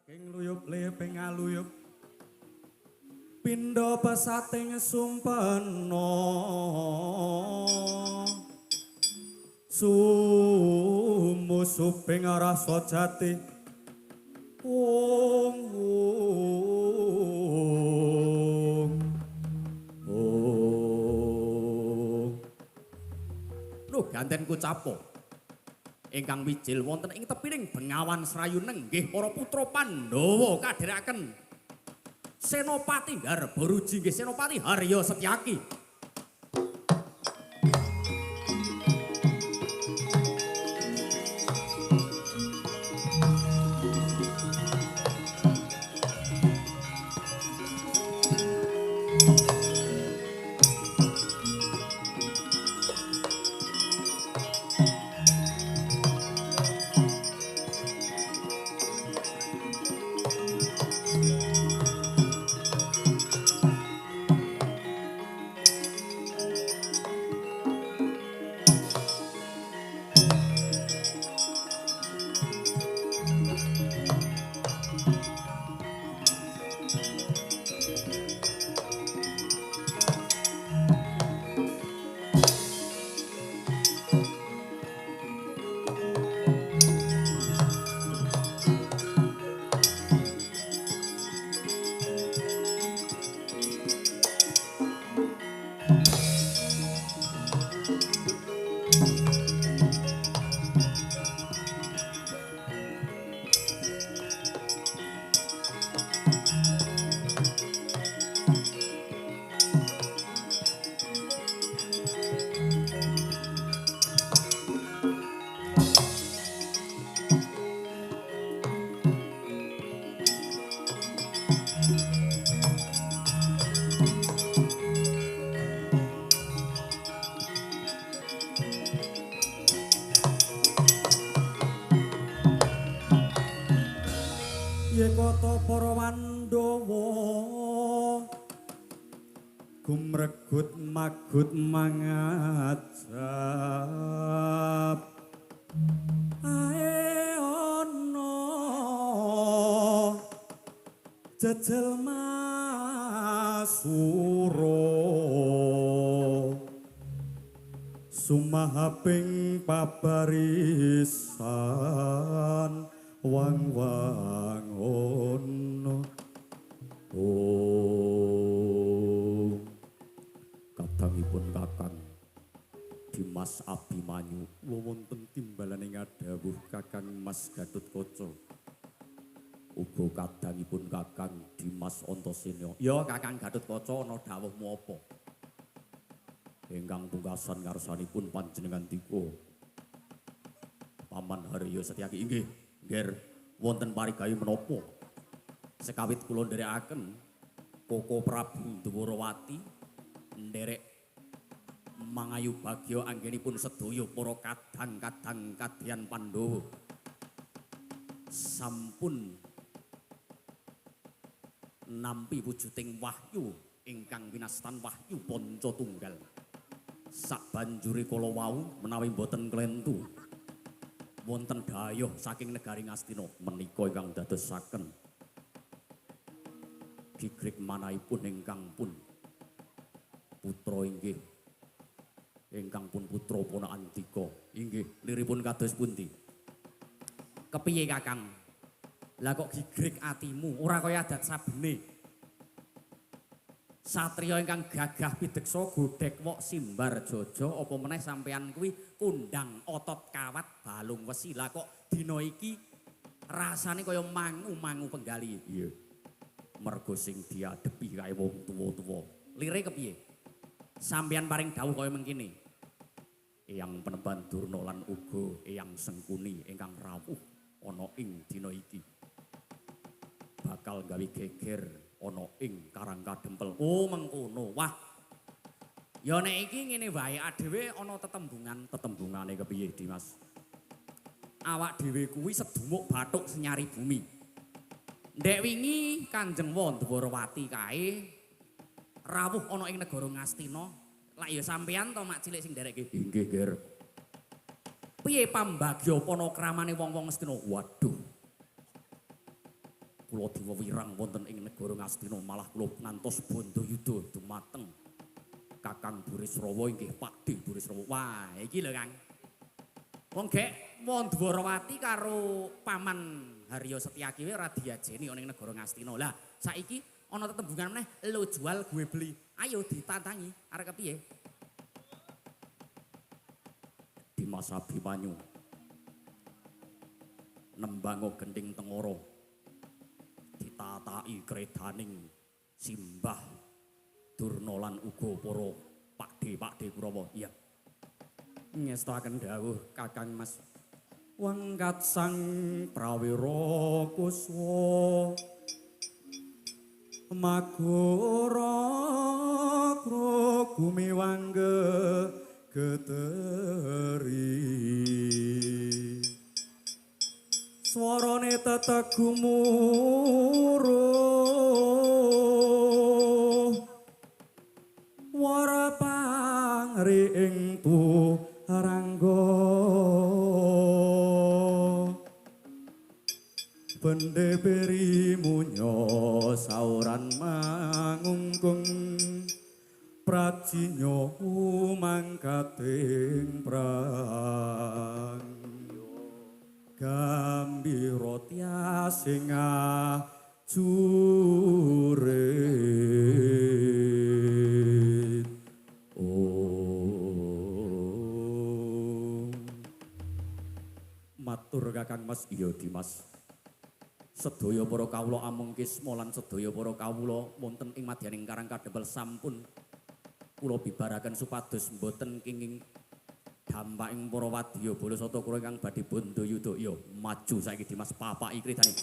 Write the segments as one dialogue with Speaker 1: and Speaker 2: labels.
Speaker 1: King luyup leping aluyup pindha pesating sumpena sumusuping rasa jati ung ung ung.
Speaker 2: Nuh ganten kucapo ingkang wijil wonten ing tepining Bengawan Serayu nenggih para putra Pandhawa kadherekaken Senopati Garbaruji nggih Senopati Harya Setyaki.
Speaker 1: Yekata para Pandhawa gumregut magut mangajab ae ana jejel masura sumahaping pabarisan wang wang ono.
Speaker 2: Oh, kadangipun Kakang Dimas Abimanyu
Speaker 1: wonten timbalane ngadhawuh Kakang Mas Gatotkaca.
Speaker 2: Uga kadangipun Kakang Dimas Antasena. Ya Kakang Gatotkaca ana dawuhmu apa? Ingkang pungkasan ngarsanipun panjenengan dika Paman Harya Setyaki inggih. Nggih, wonten parigawe menapa? Sekawit kula nderekaken Koko Prabu Dwarawati nderek mangayu bagya anggenipun sedaya para kadang-kadang kadyan Pandhawa sampun nampi wujuding wahyu ingkang winastan wahyu Panca Tunggal. Sabanjure kala wau menawi mboten klentu wonten dhayoh saking negari Ngastina menika ingkang dadosaken gigrik manahipun ingkang pun putra inggih ingkang pun putra ponakan Andika inggih liripun kados pundi? Kepiye Kakang? Lah kok gigrik atimu ora kaya adat sabene. Satriya ingkang gagah pideksa godhek wok simbar jaja apa meneh sampeyan kuwi kundang otot kawat balung wesi. Lah kok dina iki rasane kaya mangu-mangu penggali. Iya. Mergo sing diadepi kae wong tuwa-tuwa. Lire kepiye? Sampeyan paring dawuh kaya mengkene. Eyang Penemban Durna lan uga Eyang Sengkuni ingkang rawuh ana ing dina iki bakal gawe geger ana ing Karang Kadempel. Oh mengkono. Wah. Ya nek iki ngene wae adewe ana tetembungan. Tetembungane kepiye Dimas? Awak dhewe kuwi sedumuk bathuk senyari bumi. Ndek wingi Kanjeng Wandwarawati kae rawuh ana ing negara Ngastina. Lak ya sampeyan to mak cilik sing nderekke. Inggih, Ger. Piye pambagya panakramane wong-wong Ngastina? Waduh. Kula diwewirang wonten ing negara Ngastina malah kula ngantos bandayuda dumateng Kakang Burisrawa inggih Pakdhe Burisrawa. Wah, iki lho Kang. Wong gek Mandwarawati karo Paman Harya Setyaki ora diajeni ana ing negara Ngastina. Lah, saiki ana tetembungan meneh, lo jual gue beli. Ayo ditantangi, arek kepiye? Dimas Abimanyu nembango gending tengoro ditataki kredaning simbah Durna lan uga para pakdhe-pakdhe Kurawa. Iya. Ngestakaken dawuh Kakang Mas.
Speaker 1: Wangkat sang prawira kuswa magura gumiwangge geteri swarane tetegu muruh wara pangri ing turangga bende peri munyo sauran mangungkung prajinyo mangkating prang gambira tyas ing ajurit. Oh,
Speaker 2: matur Kakang Mas. Iya Dimas, sedaya para kawula amung kisma lan sedaya para kawula wonten ing madyaning Karang Kadempel sampun kula bibaraken supados mboten kenging dampaking para wadya bala sata kura ingkang badhe bandayuda. Ya maju saiki Dimas, papaki kridane.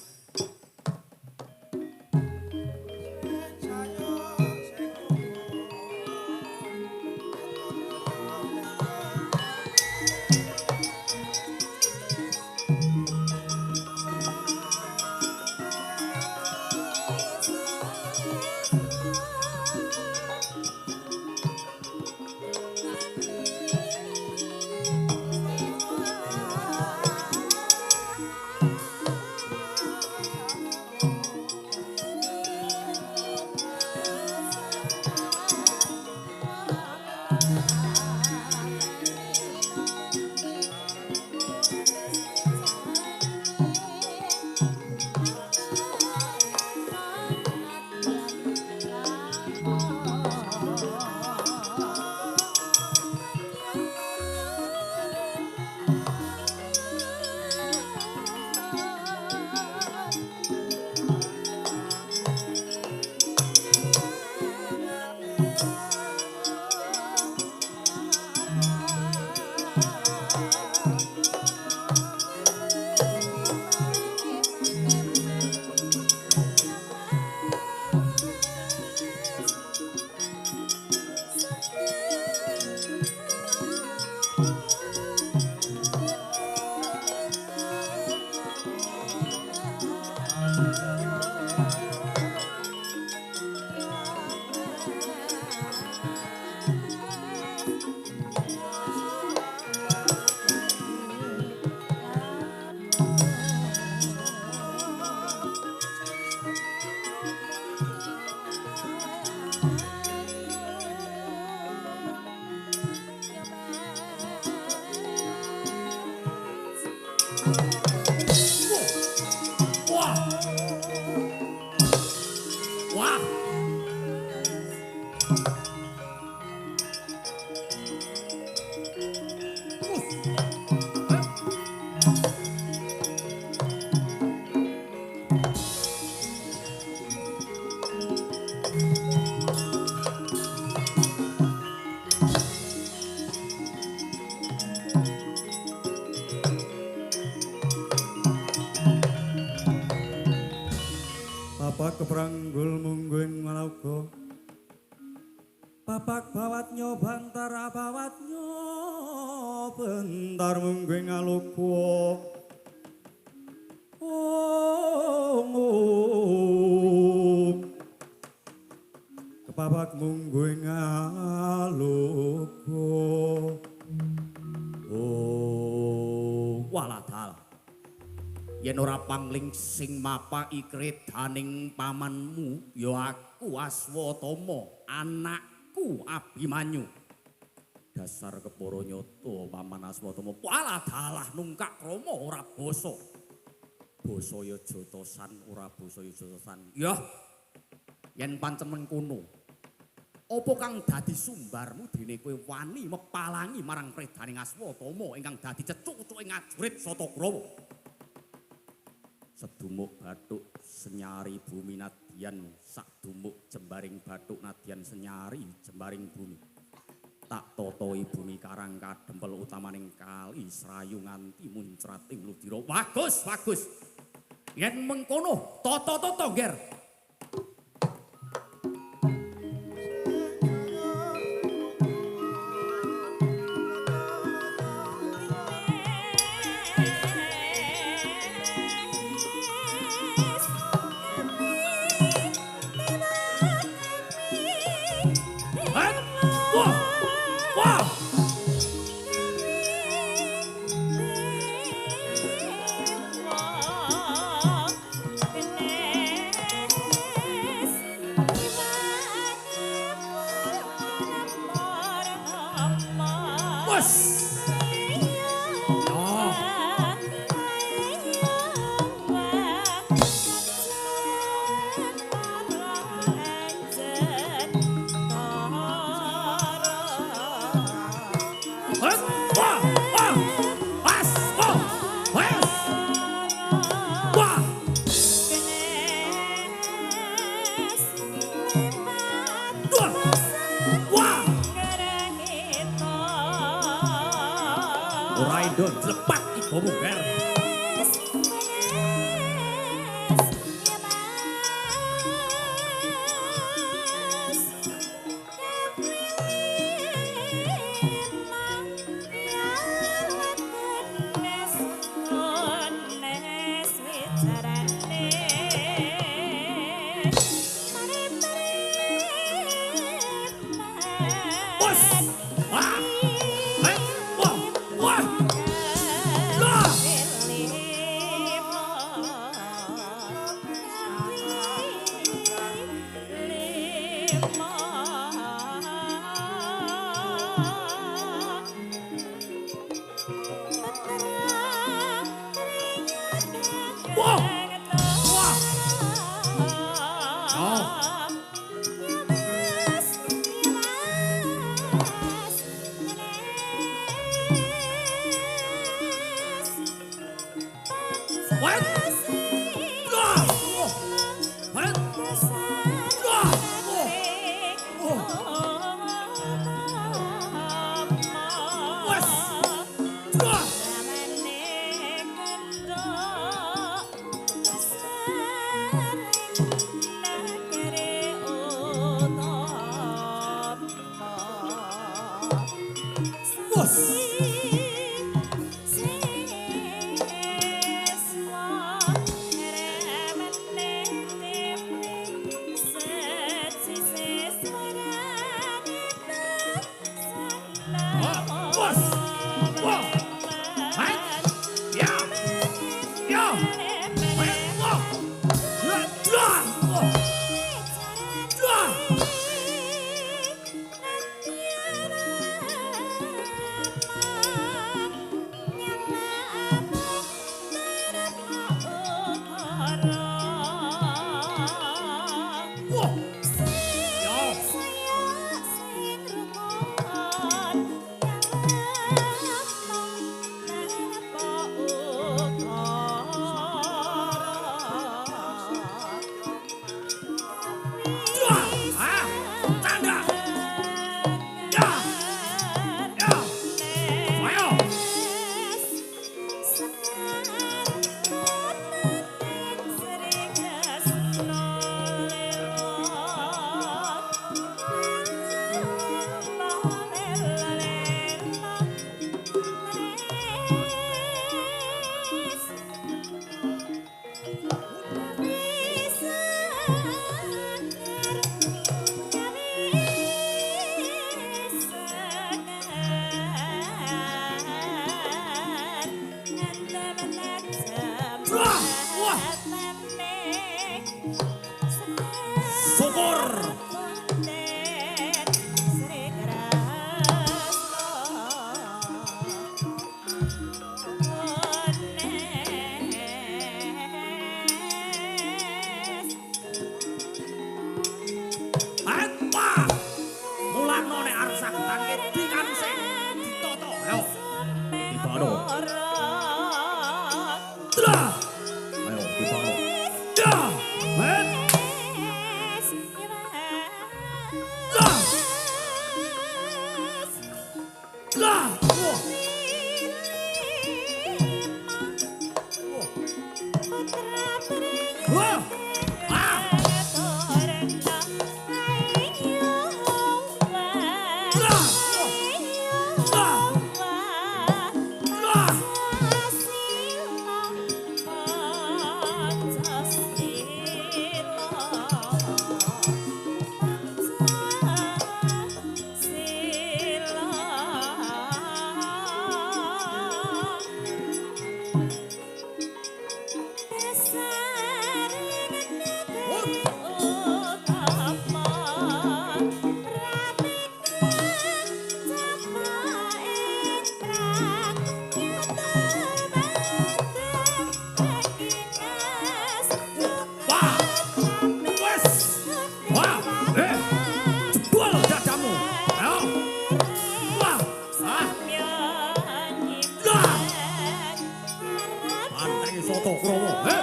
Speaker 2: Wah. Wah.
Speaker 1: Papak kepranggul mungguing malauga papak bawatnya bantar bawatnya bentar mungguing aluga. Oh, kepapak mungguing aluga.
Speaker 2: Oh, walah dal. Yen ora pangling sing mapaki kredaning pamanmu ya aku Aswatama, anakku Abimanyu. Dasar kepara nyata paman Aswatama. Walah dalah nungkak krama ora basa. Basa ya jotosan, ora basa ya jotosan. Yah. Yen pancen mengkono, apa kang dadi sumbarmu dene kowe wani mepalangi marang predaning Aswatama ingkang dadi cecuk-cucuke ngajurit Satakrawa? Sedumuk bathuk senyari bumi nadyan sadumuk jembaring bathuk nadyan senyari jembaring bumi. Tak totoi bumi karang kadempel utamaning kali srayu nganti muncrat ing ludira. Bagus, bagus. Yen mengkono tata-tata ngger. Sata Kurawa. Heh.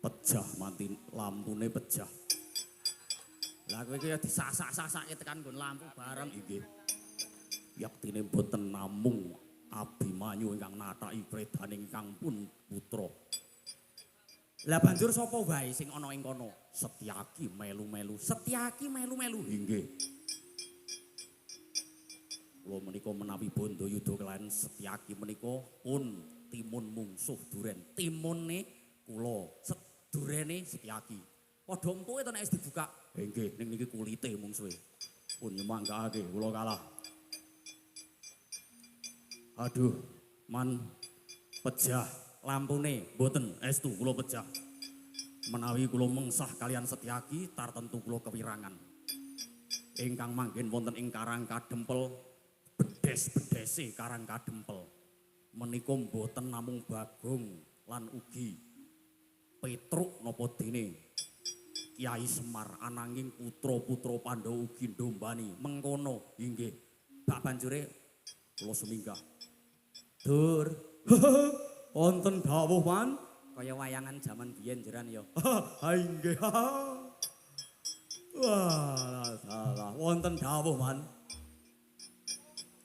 Speaker 2: Pejah manti lampune pejah. Lah kowe iki ya disasak-sasake tekan nggon lampu bareng inggih. Yektine mboten namung Abimanyu ingkang nathaki predaning ingkang pun putra. Lah banjur sapa wae sing ana ing kono? Setyaki melu-melu, Setyaki melu-melu inggih. Kula menika menawi Bandayuda kelayan Setyaki menika pun timun mungsuh duren. Timune kula durene Setyaki. Padha empuke to nek wis dibuka. Nggih, ning niki kulite mungsuhe. Pun nyemanggakake kula kalah. Aduh, man pejah lampune mboten estu kula pejah. Menawi kula mengsah kalian Setyaki tartentu kula kewirangan. Ingkang manggen wonten ing Karang Kadempel, bedes-bedese Karang Kadempel. Menika mboten namung Bagong lan ugi Petruk napa dene Kyai Semar ananging putra-putra Pandhawa ugi ndombani mengkono inggih. Bak banjure kula suminggah. Dur. Wonten dawuh man kaya wayangan jaman biyen jeran ya. Ha inggih. Wah, salah. Wonten dawuh man.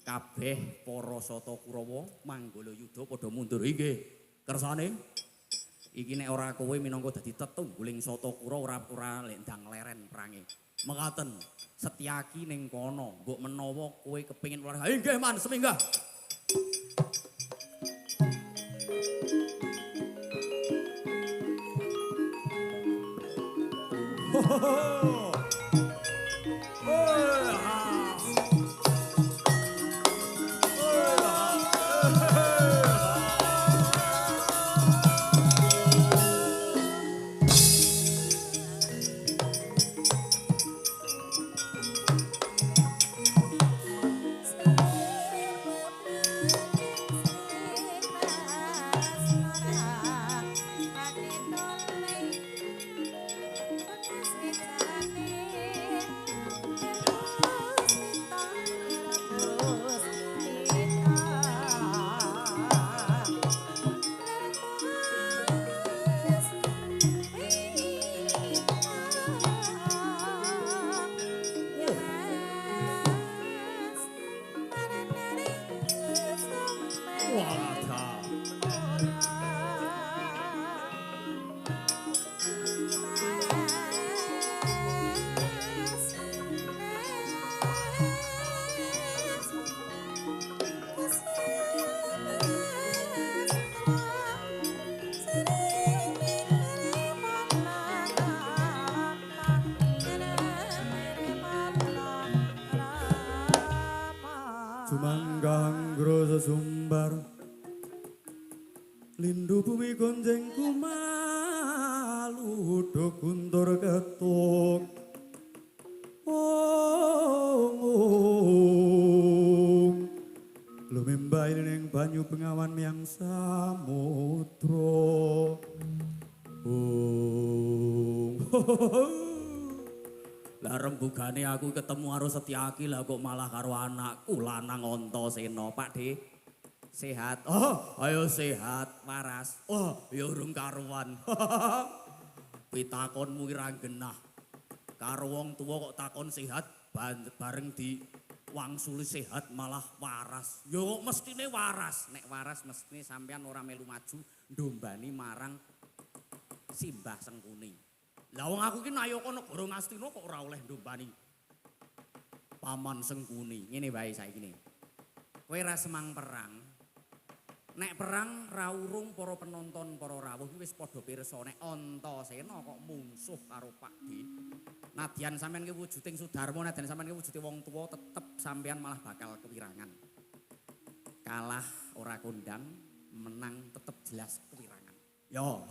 Speaker 2: Kabeh para Sata Kurawa manggala yuda padha mundur inggih. Kersane iki nek ora kowe minangka dadi tetungguling Sata Kura ora lendang leren perange. Mekaten Setyaki ning kono, mbok menawa kowe kepengin olahraga. Inggih man, seminggah. Sumbar lindu bumi gonjeng kumalu do guntur ketuk oh, oh.
Speaker 1: Lembah ing banyu bengawan miang samudra. Oh.
Speaker 2: Lah rembugane aku ketemu karo Setyaki lah kok malah karo anakku lanang Antasena. Pak De, sehat? Oh, ayo sehat, waras. Oh, ya urung karuan. Pitakonmu ki ra genah. Karo wong tuwa kok takon sehat bareng di wangsuli sehat malah waras. Ya kok mestine waras. Nek waras mestine sampean ora melu maju ndombani marang Simbah Sengkuni. Lah wong aku ki nayaka negara Ngastina kok ora oleh ndombani Paman Sengkuni. Ngene wae saiki ne. Kowe ra semang perang. Nek perang ra urung para penonton para rawuh ki wis padha pirsa nek Antasena kok mungsuh karo Pak De. Nadyan sampean ki wujuding Sudarma, nadyan sampean ki wujude wong tuwa tetep sampean malah bakal kewirangan. Kalah ora kondang, menang tetep jelas kewirangan. Yo,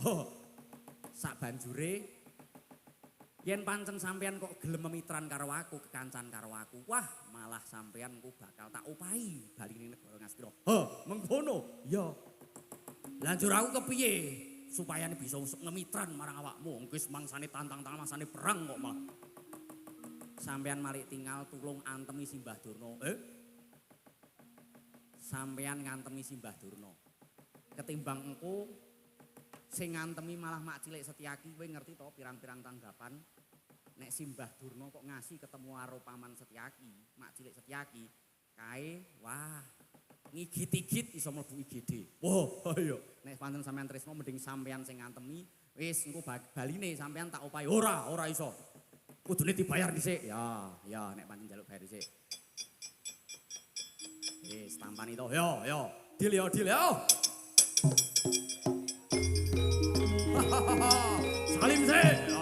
Speaker 2: sak banjure yen pancen sampean kok gelem memitran karo aku, kekancan karo aku, wah malah sampean ku bakal tak upahi bali ning negara Ngastina. Heh, mengkono. Ya. Lanjur aku kepiye supaya bisa ngemitran marang awakmu? Wis mangsane tantang-tantang mangsane perang kok malah. Sampean malik tinggal tulung antemi Simbah Durna. Sampean ngantemi Simbah Durna. Ketimbang engko sing ngantemi malah mak cilik Setyaki, kowe ngerti to pirang-pirang tanggapan. Nek Simbah Durna kok ngasih ketemu karo Paman Setyaki, mak cilik Setyaki, kae wah ngigit-igit iso mlebu IGD. Wah, ayo. Nek pancen sampean tresno mending sampean sing ngantemi, wis engko baline sampean tak opahi. Ora, ora iso. Kudune dibayar dhisik. Ya, ya nek pancen njaluk bayar dhisik. Wis tampani to. Yo, yo. Deal yo, deal yo. Salim sik.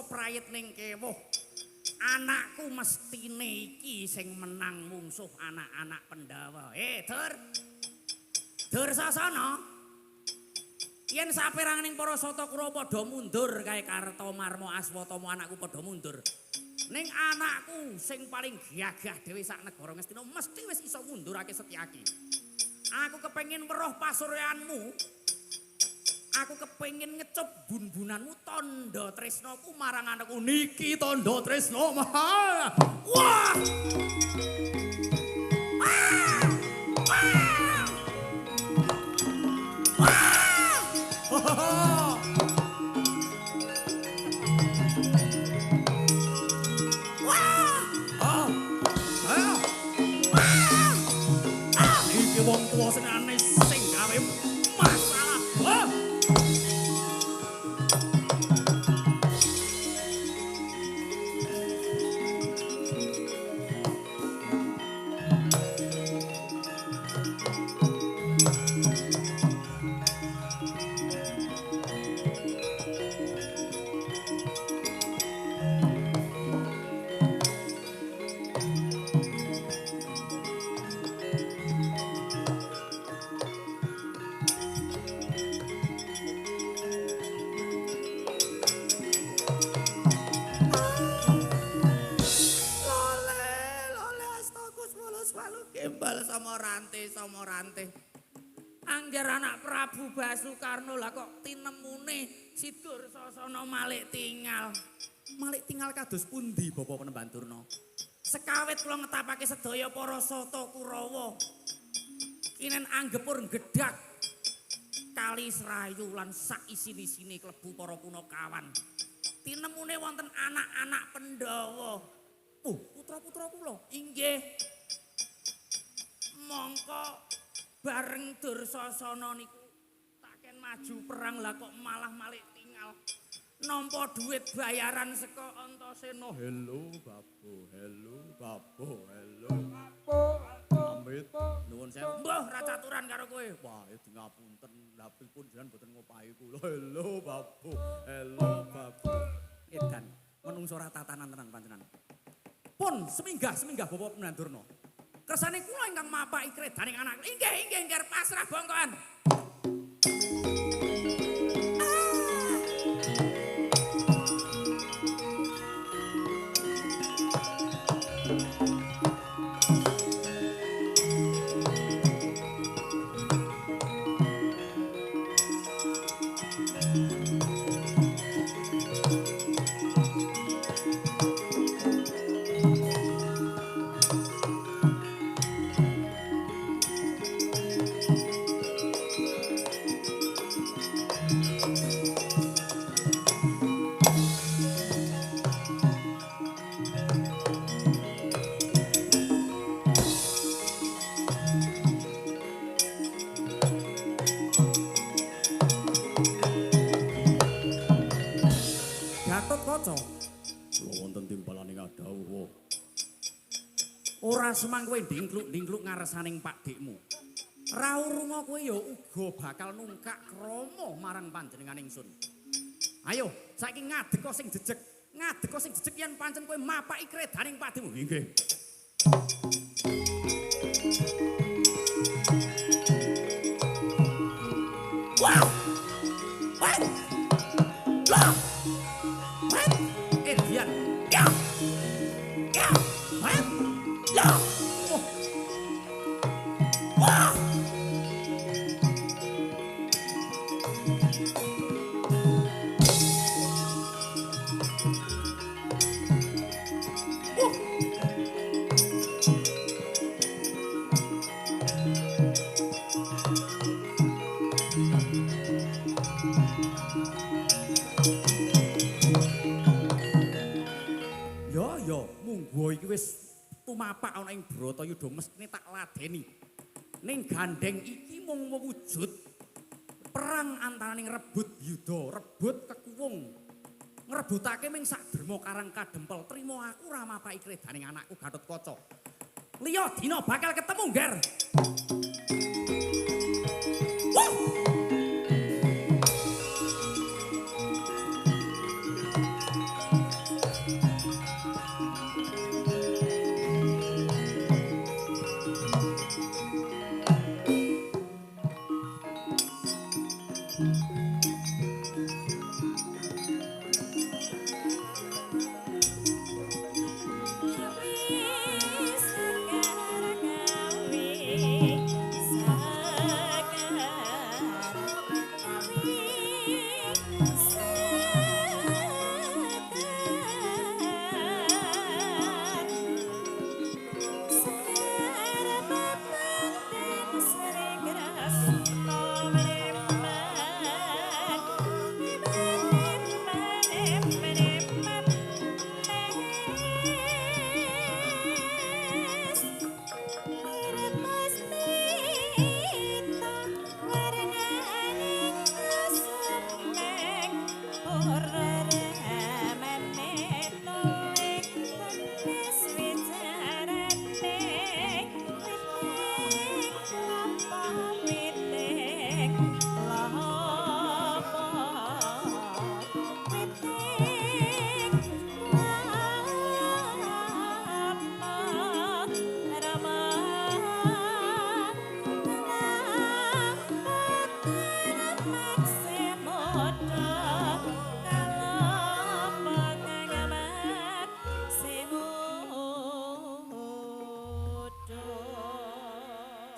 Speaker 2: Prayit ning kewuh. Anakku mestine iki sing menang mungsuh anak-anak Pandhawa. Dur. Dursasana. Yen saperanganing para Sata Kurawa padha mundur kae Kartomarma Aswatama anakku padha mundur. Ning anakku sing paling gagah dhewe sak negara Ngastina mesti wis iso mundurake Setyaki. Aku kepengin weruh pasuryanmu. Aku kepengin ngecup bun-bunanmu tandha tresnaku marang anakku niki tandha tresna. Wah! Wah! Wah! Wah! Wah! Ah! Ah! Iki wong tuwa sing aneh sing gawe masalah. Wah! Angger anak Prabu Basukarno lah kok tinemune si Dursasana malik tingal. Malik tingal kados pundi Bapak Penemban Durna? Sekawit kula ngetapake sedaya para Sata Kurawa. Kinen anggepur gedhak kali Serayu lan sak isin-isine klebu para punakawan. Tinemune wonten anak-anak Pandhawa. Oh, putra-putra kula. Inggih. Mongko bareng Dursasana niku taken maju perang lah kok malah malik tingal. Nampa duit bayaran saka Antasena. Hello babo, hello babo, hello. Amit. Nuwun sewu. Mbah ra caturan karo kowe. Wah, ya di ngapunten. Lha pripun jenengan mboten ngopahi kula. Hello babo, hello babo. Edan, menungso ora tatanan tenan panjenengan. Pun seminggah-seminggah Bapak Nandurna. Kersane kula ingkang mapaki kredaning anak. Inggih, inggih, inggih pasrah bongkoan. Ora semang kowe ndingkluk-ndingkluk ngaresaning pakdikmu. Ra urunga kowe ya uga bakal nungkak krama marang panjenengan ingsun. Ayo, saiki ngadeka sing jejeg. Ngadeka sing jejeg yen pancen kowe mapaki kredaning pakdikmu. Inggih. Wah! Wah! Lah! Wah! Edian. Ya! Ya! Wah! Ya! Oh. Wah! Oh. Ya ya, munggo iki wis tumapak ana ing Bratayuda mestine tak ladeni. Ning gandeng iki mung wujud perang antaraning rebut yuda, rebut kekuwung. Ngrebutake ming sak derma karang kadempel. Trimo aku ora mapaki kredaning anakku Gatotkaca. Liya dina bakal ketemu, Ngger. Wah!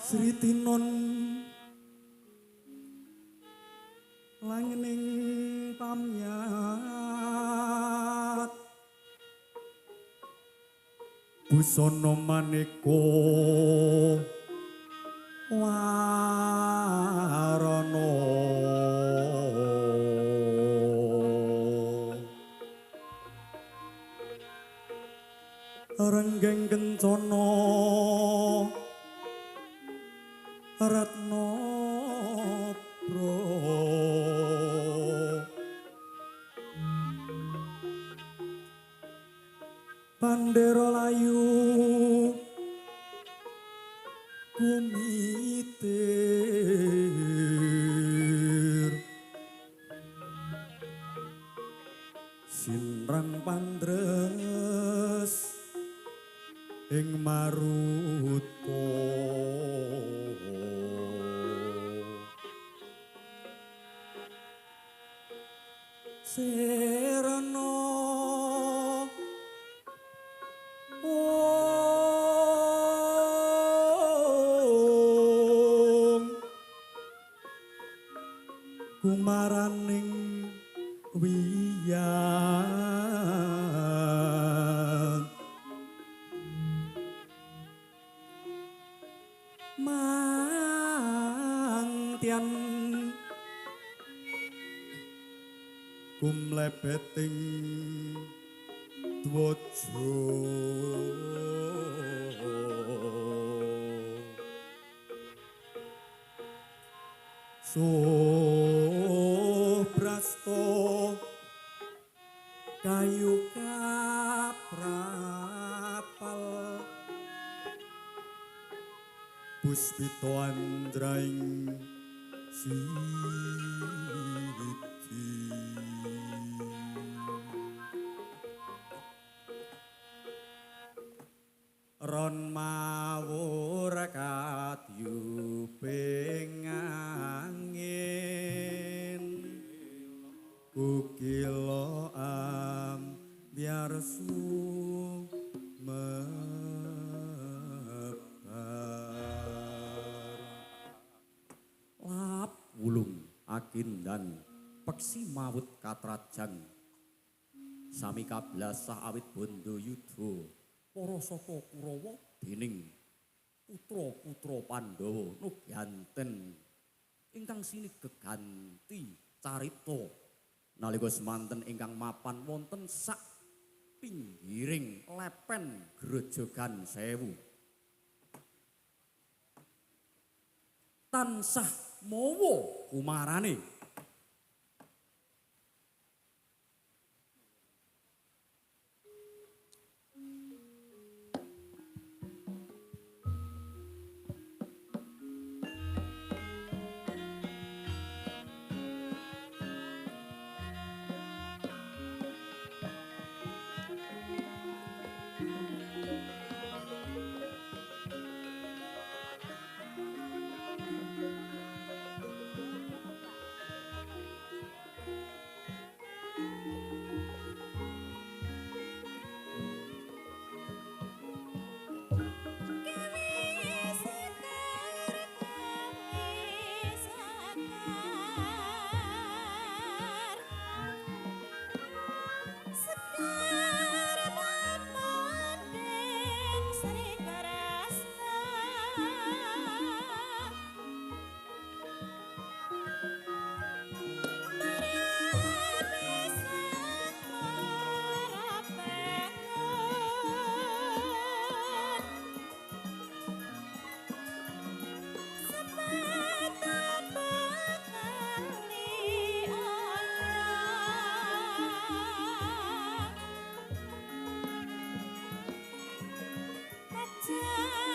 Speaker 1: Sri Tinon langning pamyat busana maneka warana renggeng kencana Ratna Bro. Pandera layu kumitir sinrang pandres ing maruta serana om kumaraning wiyan mangtian kumlebeting dwaja sobrasto kayu kaprapal puspita andraing siti ron mawur kadyuping angin kukila ambyar sumebar
Speaker 2: lap wulung agindan peksi mawut katrajan sami kablasah awit bondo yudha para saka Kurawa dening putra-putra Pandhawa nuganten ingkang sini geganti carita nalika semanten ingkang mapan wonten sak pinggiring lepen Grojogan Sewu tansah mawa kumarane.
Speaker 3: Raden.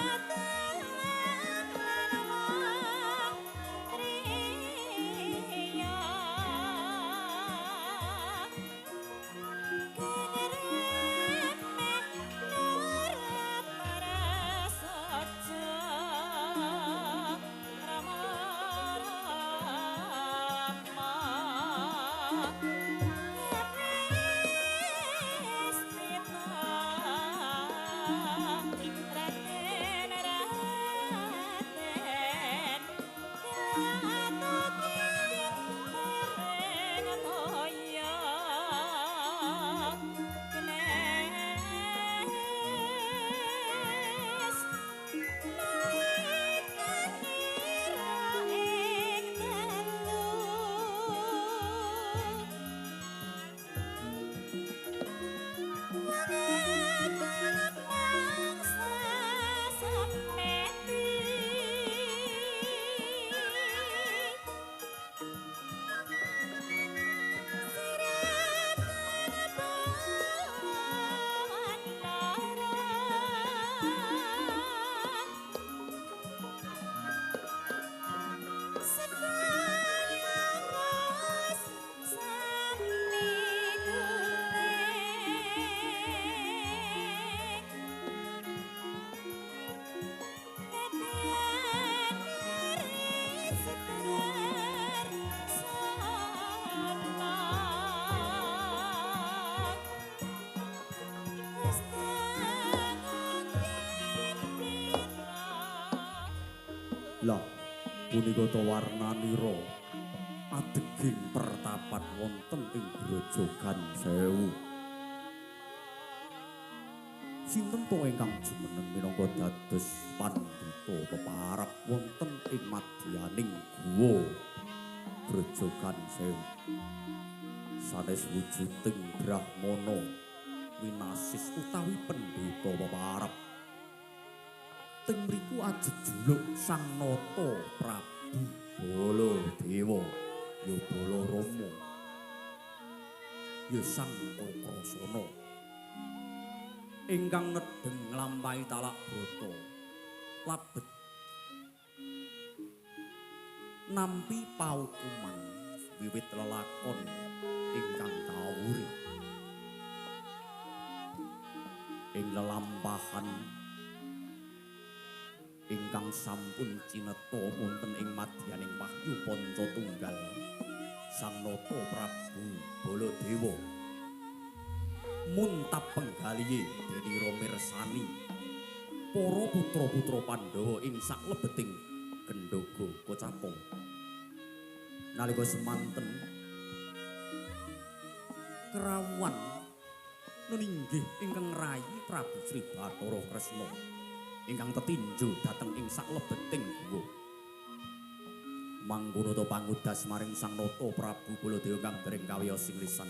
Speaker 2: Lah punika ta warnanira adeging pertapan wonten ing Grojogan Sewu. Sinten to ingkang jumeneng minangka dados pandhita peparab wonten ing madyaning guwa Grojogan Sewu? Sanes wujuding brahmana winasis utawi pendhita peparab. Teng mriku ajejuluk Sang Nata Prabu Baladewa, ya Balarama, ya Sang Kakrasana ingkang nedheng nglampahi talak brata labet nampi paukuman wiwit lelakon ingkang kawuri ing lelampahan ingkang sampun cineta wonten ing madyaning wahyu panca tunggal Sang Nata Prabu Baladewa muntap penggalihe denira mirsani para putra-putra Pandhawa ing saklebeting gendhoga kocapa. Nalika semanten kerawuhan neninggih ingkang rayi Prabu Sri Bathara Kresna ingkang tetinju dhateng ing saklebeting guwa. Mangkono ta pangudas maring Sang Nata Prabu Baladewa kang dereng kawiyos ing lisan.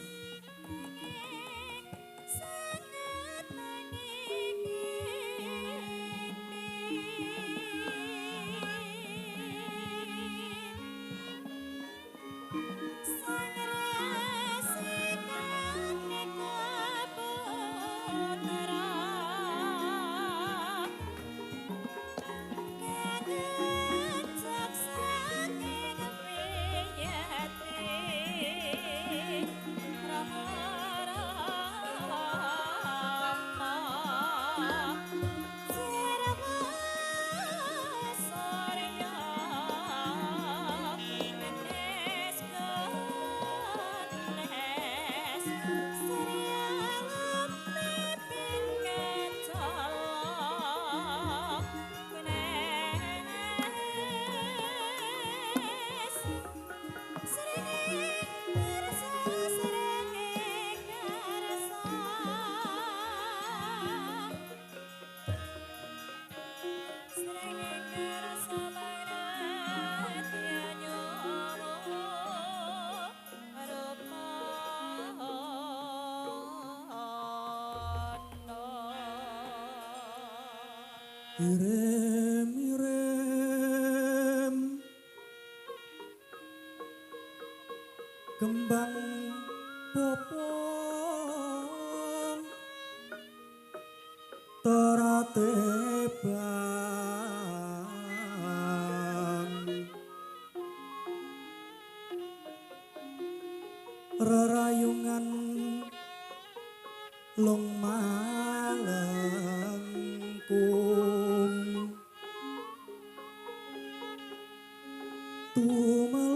Speaker 1: Irem-irem kembang popong teratebang rerayungan long malengkung tumelung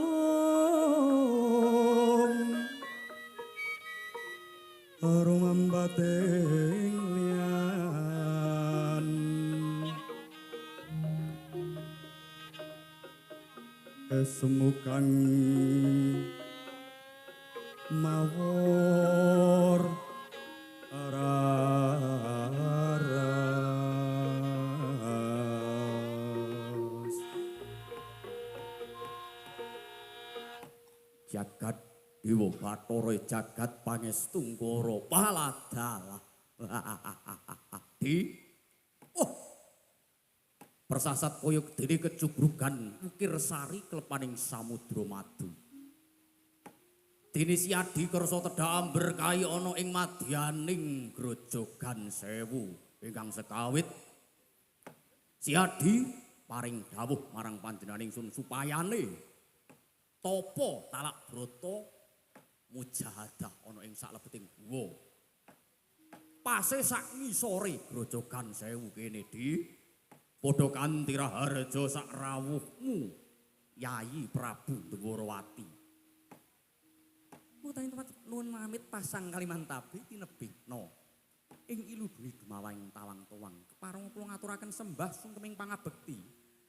Speaker 1: rumambating lian esmukang mawur aras.
Speaker 2: Jagat Dewa Bathara jagat pangestungkara paladalah. Di oh persasat kaya dene kecubrugan ukir sari klepaning samudra madu. Dene Siadi kersa tedhak berkahi ana ing madyaning Grojogan Sewu ingkang sekawit. Siadi paring dawuh marang panjenenganing sun supayane tapa talak brata mujahadah ana ing saklebeting guwa. Pase sak ngisore Grojogan Sewu kene di padha kanthi raharja sak rawuhmu Yayi Prabu Dwarawati. Mutaning tempat nuwun pamit pasang Kalimantabi tinebihna ing iludune dumawang tawang-tawang kepareng kula ngaturaken sembah sungkeming pangabekti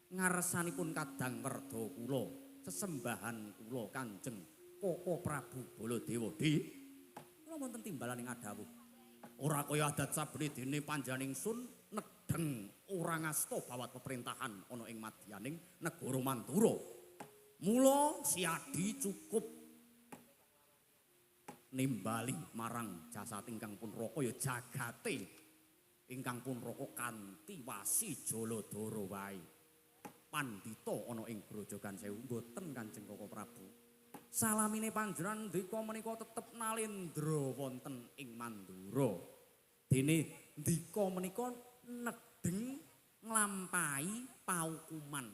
Speaker 2: Ngarsanipun kadang werda kula, sesembahan kula Kanjeng Koko Prabu Baladewa. Di kula wonten timbalan ing adawuh. Ora kaya adat sabene dene panjenengan ingsun nedheng ora ngasta bawat peperintahan ana ing madyaning negara Mandura. Mula Siadi cukup nimbali marang jasad ingkang pun raka ya jagate ingkang pun raka kanthi wasi Jaladara wae. Pandhita ana ing Grojogan Sewu mboten Kanjeng Koko Prabu. Salamine panjenengan ndika menika tetep nalendra wonten ing Mandura. Dene ndika menika nedheng nglampahi paukuman.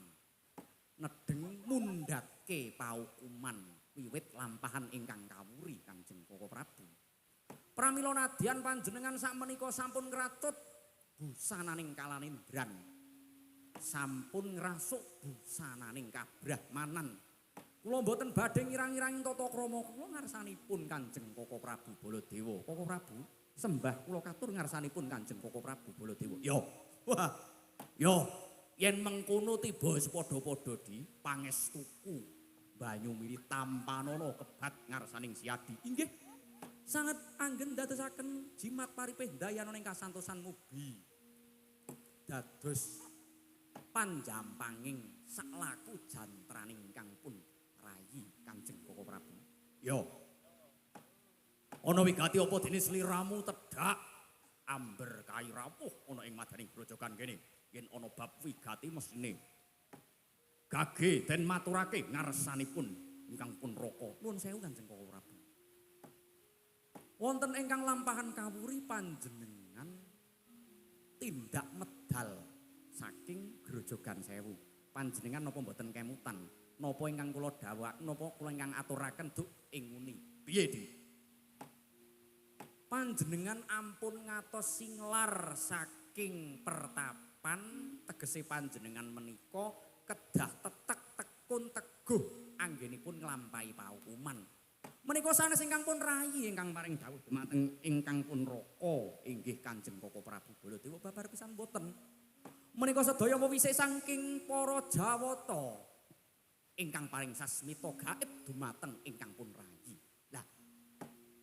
Speaker 2: Nedheng mundhatke paukuman wiwit lampahan ingkang kawuri Kanjeng Koko Prabu. Pramila nadyan panjenengan sakmenika sampun ngracut busananing kalanindran. Sampun ngrasuk busananing kabrahmanan. Kula mboten badhe ngirang-irangi tata krama kula ngarsanipun Kanjeng Koko Prabu Baladewa. Koko Prabu, sembah kula katur ngarsanipun Kanjeng Koko Prabu Baladewa. Yo. Wah. Yo, yen mengkono tiba wis padha-padha di pangestuku banyu mili tampanana kebat ngarsaning Siadi. Inggih. Sanget anggen dadosaken jimat paripih ndayana ing kasantosan mugi. Dados panjampanging saklaku jantraning kang pun rayi Kanjeng Koko Prabu. Yo. Ana wigati apa dene sliramu tedhak amber kai rawuh ana ing madaning grojogan kene. Yen ana bab wigati mesthine gage den maturake ngarsanipun ingkang pun raka. Nuwun sewu Kanjeng Koko Prabu. Wonten ingkang lampahan kawuri panjenengan tindak medal saking Grojogan Sewu. Panjenengan napa mboten kemutan? Napa ingkang kula dawak, napa kula ingkang aturaken duk ing nguni? Piye, Di? Panjenengan ampun ngatos singlar saking pertapan, tegese panjenengan menika kedah tetek tekun teguh anggenipun nglampahi paukuman. Menika sanes ingkang pun rayi ingkang paring dawuh dumateng ingkang pun raka inggih Kanjeng Koko Prabu Baladewa babar pisan boten. Menika sedaya wewise saking para Jawata ingkang paring sasmita gaib dumateng ingkang pun rayi. Lah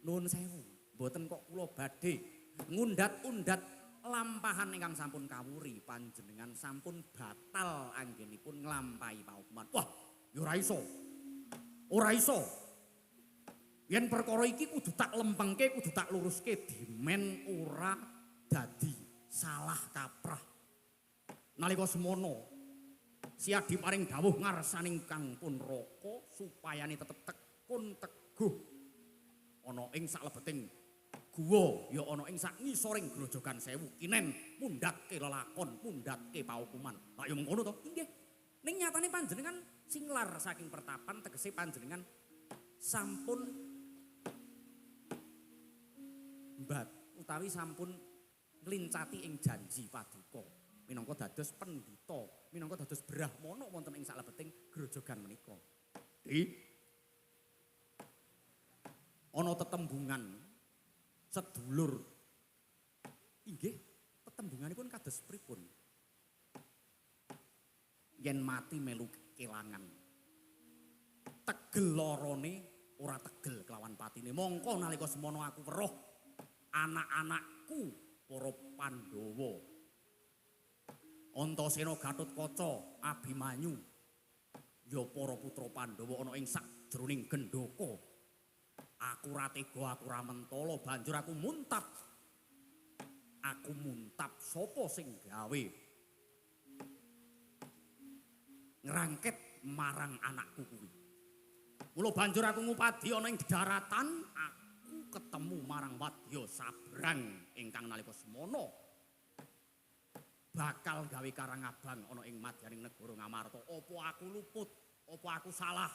Speaker 2: nuwun sewu, mboten kok kula badhe ngundhat-undhat lampahan ingkang sampun kawuri panjenengan sampun batal anggenipun nglampahi paukuman. Wah, ya ora iso. Ora iso. Yen perkara iki kudu tak lempengke, kudu tak luruske dimen ora dadi salah kaprah. Nalika semono Siadi paring dawuh ngarsaning kang pun raka supayane tetep tekun teguh ana ing saklebeting guwa ya ana ing sak ngisoring Grojogan Sewu kinen mundhatke lelakon, mundhatke paukuman. Lah ya mengkono to? Inggih. Ning nyatane panjenengan singlar saking pertapan tegese panjenengan sampun mbat utawi sampun nglincati ing janji paduka minangka dados pendhita, minangka dados brahmana wonten ing saklebeting grojogan menika. Di ana tetembungan sedulur. Inggih, tetembunganipun kados pripun? Yen mati melu kelangan. Tegel lorone ora tegel kelawan patine. Mongko nalika semono aku weruh anak-anakku para Pandhawa. Antasena, Gatotkaca, Abimanyu ya para putra Pandhawa ana ing sakjroning gendaka. Aku ora tega, aku ora mentala, banjur aku muntap. Aku muntap sapa sing gawe ngrangket marang anakku kuwi. Mula banjur aku ngupadi ana ing daratan, aku ketemu marang wadya sabrang ingkang nalika semono bakal gawe karang abang ana ing madyaning negara Ngamarta. Apa aku luput? Apa aku salah?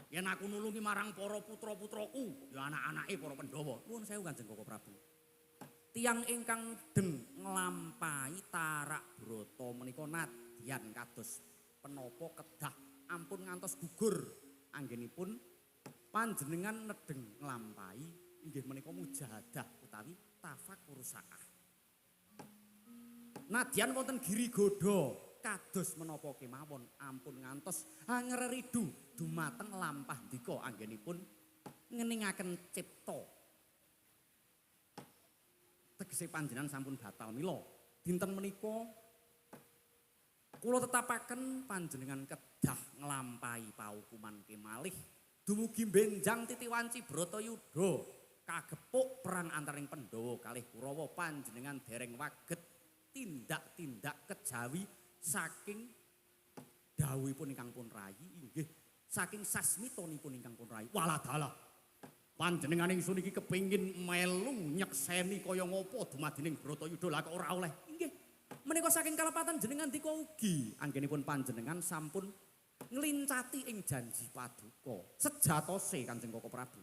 Speaker 2: Yen aku nulungi marang para putra-putraku, ya anak-anake para Pandhawa. Nuwun sewu Kanjeng Koko Prabu. Tiyang ingkang deng nglampahi tarak brata menika nadyan kados penapa kedah ampun ngantos gugur anggenipun panjenengan nedeng nglampahi inggih menika mujahadah utawi tafakur saah. Nadyan wonten Giri Goda kados menapa kemawon ampun ngantos angreridu dumateng lampah ndika anggenipun ngeningaken cipta. Tegese panjenengan sampun batal mila dinten menika kula tetapaken panjenengan kedah nglampahi paukuman kemalih dumugi benjang titi wanci Bratayuda kagepuk perang antaraning Pandhawa kalih Kurawa panjenengan dereng waget tindak-tindak kejawi saking dawuhipun ingkang pun rayi inggih saking sasmitanipun ingkang pun rayi. Waladalah panjenengan ingsun iki kepengin melu nyekseni kaya ngapa dumadining Bratayuda lah kok ora oleh. Inggih menika saking kalepatan jenengan dika ugi anggenipun panjenengan sampun nglincati ing janji paduka sejatose Kanjeng Koko Prabu.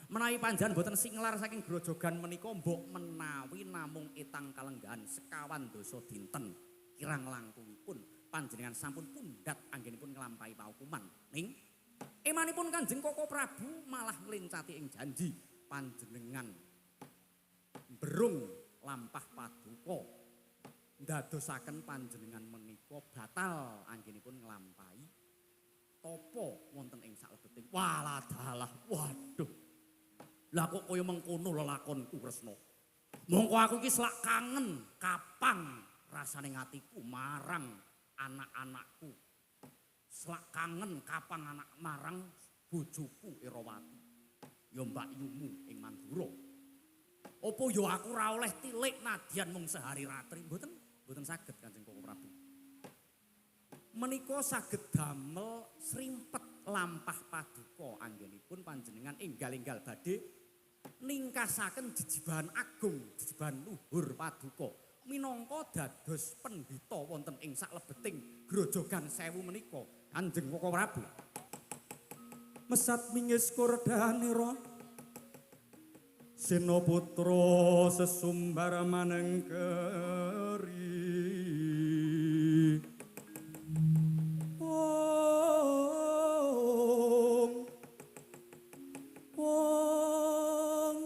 Speaker 2: Menawi panjenengan boten singlar saking grojogan menika mbok menawi namung etang kalenggahan sekawan dasa dinten kirang langkungipun panjenengan sampun pundhat anggenipun nglampahi paukuman. Ning emanipun Kanjeng Koko Prabu malah nglincati ing janji panjenengan berung lampah paduka ndadosaken panjenengan menika batal anggenipun nglampahi tapa wonten ing saklebeting. Waladalah waduh. Lah kok kaya mengkono lelakonku Kresna. Mongko aku iki selak kangen kapang rasane atiku marang anak-anakku. Selak kangen kapang anak marang bojoku Irawati. Ya Mbak Yumu ing Mandura. Apa ya aku ora oleh tilik nadyan mung sehari ratri? Mboten, mboten saged Kanjeng Koko Prabu. Menika saged damel srimpet lampah paduka anggenipun panjenengan enggal-enggal badhe ningkasaken jejibahan agung, jejibahan luhur paduka minangka dados pendhita wonten ing saklebeting grojogan sewu menika Kanjeng Koko Prabu.
Speaker 1: Mesat mingis kordanira Sena putra sesumbar manengkeri. Ong ong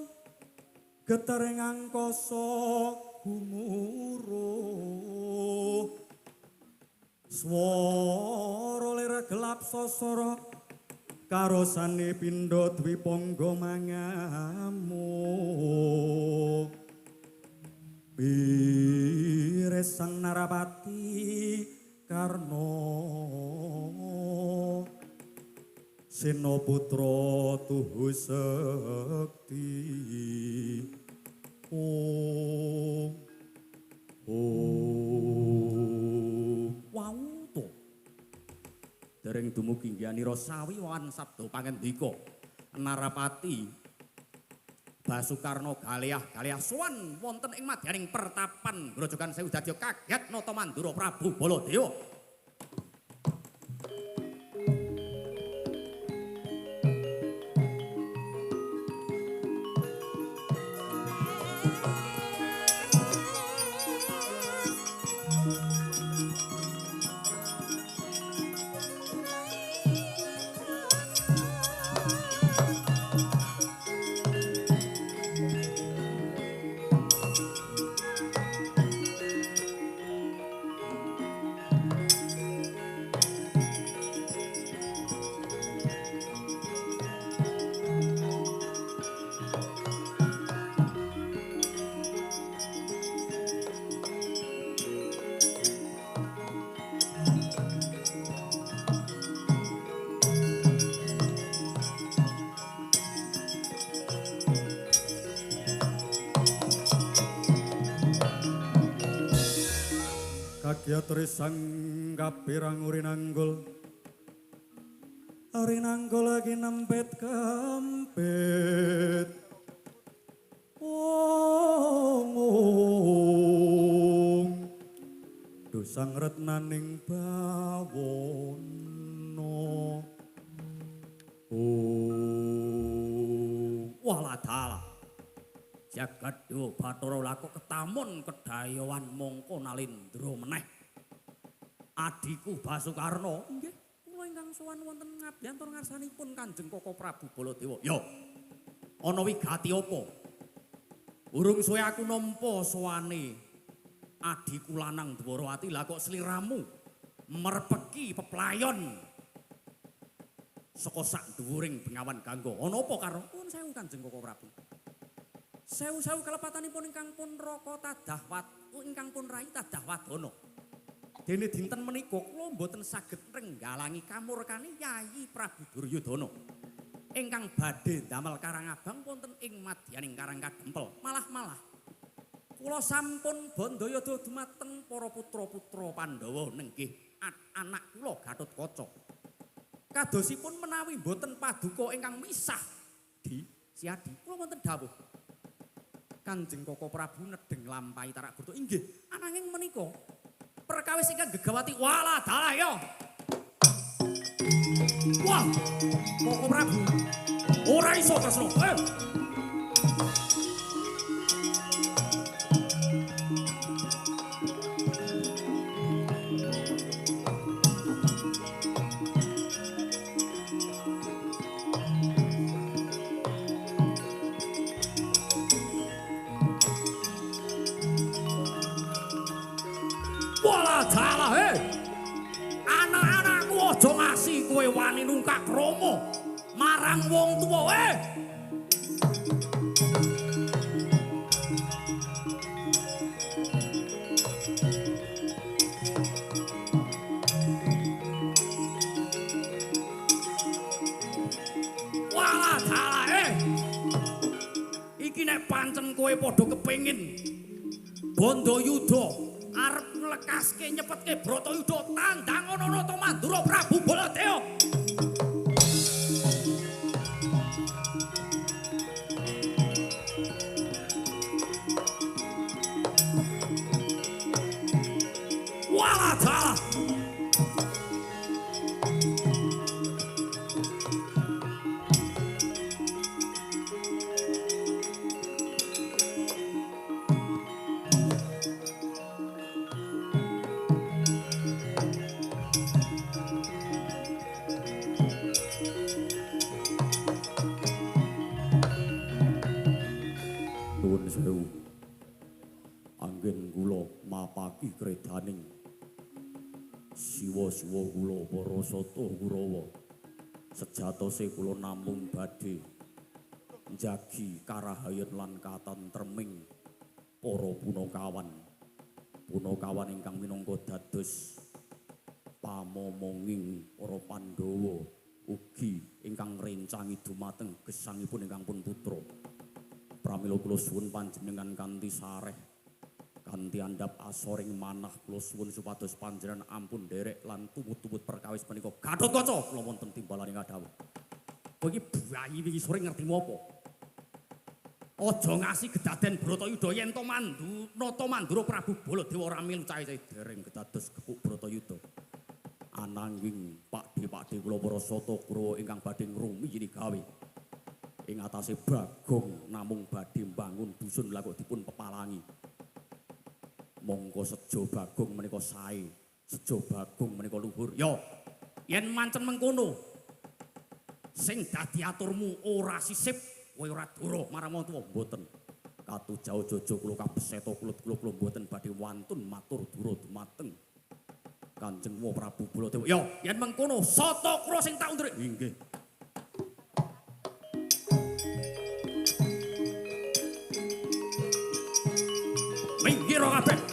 Speaker 1: getar ing angkasa gumuruh swara lir gelap sasara karosane pindha dwipangga mangamuk. Pire sang Narapati Karna Sena putra tuhu sekti. Om om
Speaker 2: wau to. Dereng dumugi ngyanira sawiwan sabda pangendika Narapati Basukarna galeah-galeah sowan wonten ing madyaning pertapan Grojogan Sewu dadi kaget nata Mandura Prabu Baladewa.
Speaker 1: Trisang kapirang urinanggul arinanggul lagi nempet kempit. Ong ong dosang retnaning bawono. Ong
Speaker 2: waladalah jagat dewa bathara lha kok ketamun kedayowan mongko nalindra meneh. Adhiku Basukarna, nggih, kula ingkang sowan wonten ngabyantur ngarsanipun Kanjeng Koko Prabu Baladewa. Ya. Ana wigati apa? Urung suwe aku nampa sowane adhiku lanang Dwarawati, lah kok sliramu Merpeki peplayon saka sak dhuwuring Bengawan Gangga. Ana apa karo? Nuwun sewu Kanjeng Koko Prabu. Sewu-sewu kalepatanipun ingkang pun raka tadah wat ingkang pun rai tadah wadana. Dene dinten menika kula mboten saged nrenggalangi kamurkane Yayi Prabu Duryudana. Ingkang badhe ndamel Karang Abang wonten ing madyaning Karang Kadempel. Malah-malah kula sampun bandayada dumateng para putra-putra Pandhawa nenggih anak kula Gatotkaca. Kadosipun menawi mboten paduka ingkang misah di Siadi kula wonten dawuh. Kanjeng Koko Prabu nedheng lampahi tarak burta inggih ananging menika perkawis ingkang gegawati walah dalah ya. Wah, Koko Prabu ora iso Kresna. Walah dalah he. Anak-anakku aja ngasi kowe wani nungkak krama marang wong tuwa. Walah dalah. Iki nek pancen kowe padha kepengin Bandayuda arep nglekaske nyepetke Bratayuda tandang ana Nata Mandura Prabu Baladewa. Walah dalah. Nuwun sewu. Anggen kula mapaki kredaning siwa-siwa kula para sata Kurawa. Sejatose kula namung badhe njagi karahayen lan katentreming para punakawan. Punakawan ingkang minangka dados pamomonging para Pandhawa ugi ingkang ngrencangi dumateng gesangipun ingkang pun putra. Pramila kula suwun panjenengan kanthi sareh, kanthi andhap asoring manah kula suwun supados panjenengan ampun nderek lan tumut-tumut perkawis menika. Gatotkaca kula wonten timbalan ing dawuh. Kowe iki bayi wingi sore ngertimu apa? Aja ngasi gedaden Bratayuda yen to mandu Nata Mandura Prabu Baladewa ora milu cahe-cahe dereng gedados gepuk Bratayuda. Ananging pakde-pakde kula para sata Kurawa ingkang badhe ngrumiyini gawe ing atase Bagong namung badhe mbangun dusun lha kok dipun pepalangi. Mongko sejo Bagong menika sae, sejo Bagong menika luhur. Ya, yen mancen mengkono sing dadi aturmu ora sisip, kowe ora dura marang wong tuwa mboten. Katujau jojo kula kabeseta kulut kula kula mboten badhe wantun matur dura dumateng Kanjeng Prabu Baladewa. Ya, yen mengkono sata kura sing tak undure. Inggih. Minggir kabeh.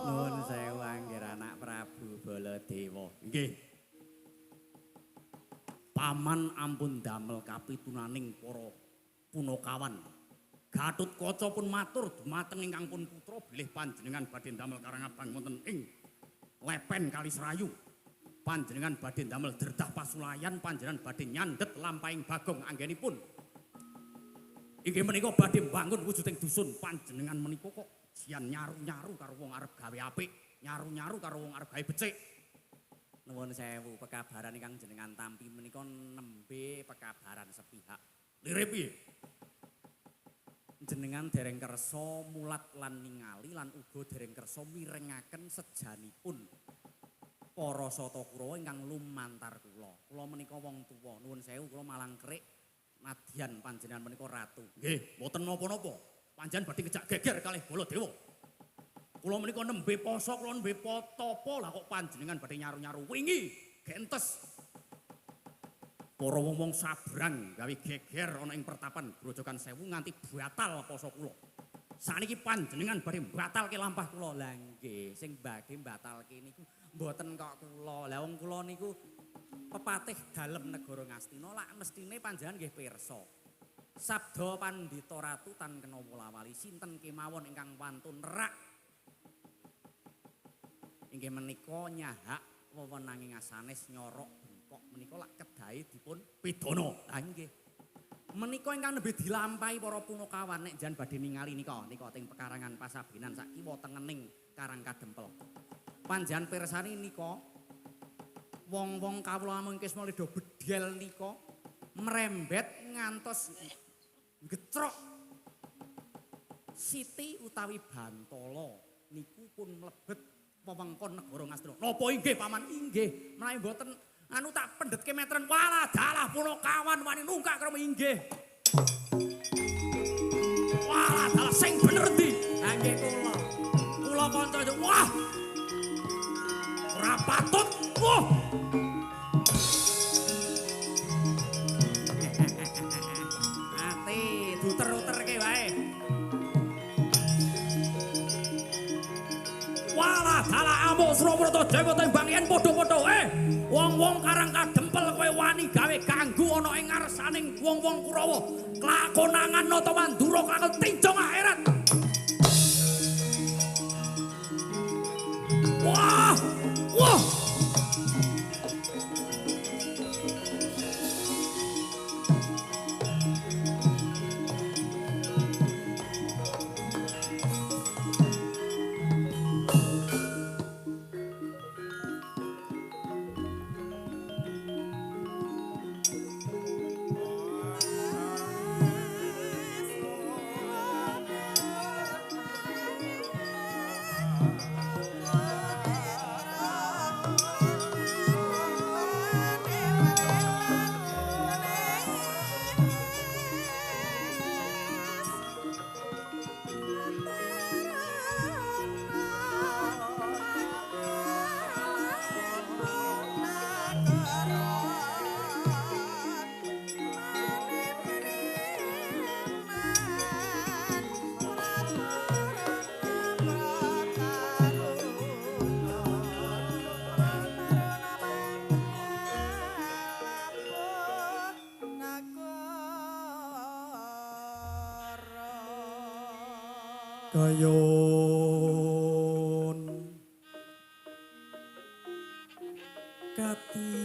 Speaker 2: Nuwun sewu anggir anak Prabu Baladewa. Nggih. Paman ampun damel kapitunaning para punakawan. Gatotkaca pun matur dumateng ingkang pun putra bilih panjenengan badhe damel Karangabang wonten ing lepen Kali Serayu. Panjenengan badhe damel derdah pasulayan, panjenengan badhe nyandhet lampahing Bagong anggenipun. Inggih menika badhe mbangun wujuding dusun. Panjenengan menika kok jian nyaru-nyaru karo wong arep gawe apik, nyaru-nyaru karo wong arep gawe becik. Nuwun sewu, pekabaran ingkang jenengan tampi menika nembe pekabaran sepihak. Lire piye? Jenengan dereng kersa mulat lan ningali lan uga dereng kersa mirengaken sejanipun para Sata Kurawa ingkang lumantar kula. Kula menika wong tuwa, nuwun sewu kula malang kerik nadyan panjenengan menika ratu. Nggih, mboten napa-napa. Panjenengan badhe ngejak geger kalih Baladewa. Kula menika nembe poso, kula nembe tapa, lah kok panjenengan badhe nyaru-nyaru wingi gentes. Para wong-wong sabrang gawe geger ana ing pertapan Grojogan Sewu nganti batal poso kula. Saniki panjenengan badhe mbatalke lampah kula. Lah nggih, sing badhe mbatalke niku mboten kok kula. Lah wong kula niku pepatih dalem negara Ngastina, lak mestine panjenengan nggih pirsa. Sabda Pandhita Ratu tan kena wolawali sinten kemawon ingkang wantun nerak. Inggih menika nyahak wewenange ngasanes nyorok bengkok menika lak kedahe dipun pidana. Lah nggih. Menika ingkang nembe dilampahi para punakawan nek jan badhe ningali nika nika teng pekarangan Pasabinan sak kiwa tengening Karang Kadempel. Panjenengan pirsani nika wong-wong kawula amung kisma leda bedhel nika mrembet ngantos getrok siti utawi bantala niku pun mlebet wewengkon negara Ngastina. Napa inggih paman? Inggih. Menawi mboten anu tak pendhetke metren. Walah dalah punakawan wani nungkak krama inggih. Walah dalah sing bener ndi? Ha nggih kula. Kula kanca wah. Ora patut. Wah. Ati duter-uterke wae. Walah dalah amuk Surabrata Dewa tembang yen padha-padha wong-wong Karang Kadempel kowe wani gawe ganggu ana ing ngarsaning wong-wong Kurawa. Klakonangan Nata Mandura klakon tincung akhirat. Wah! Wah!
Speaker 1: Kayon katimun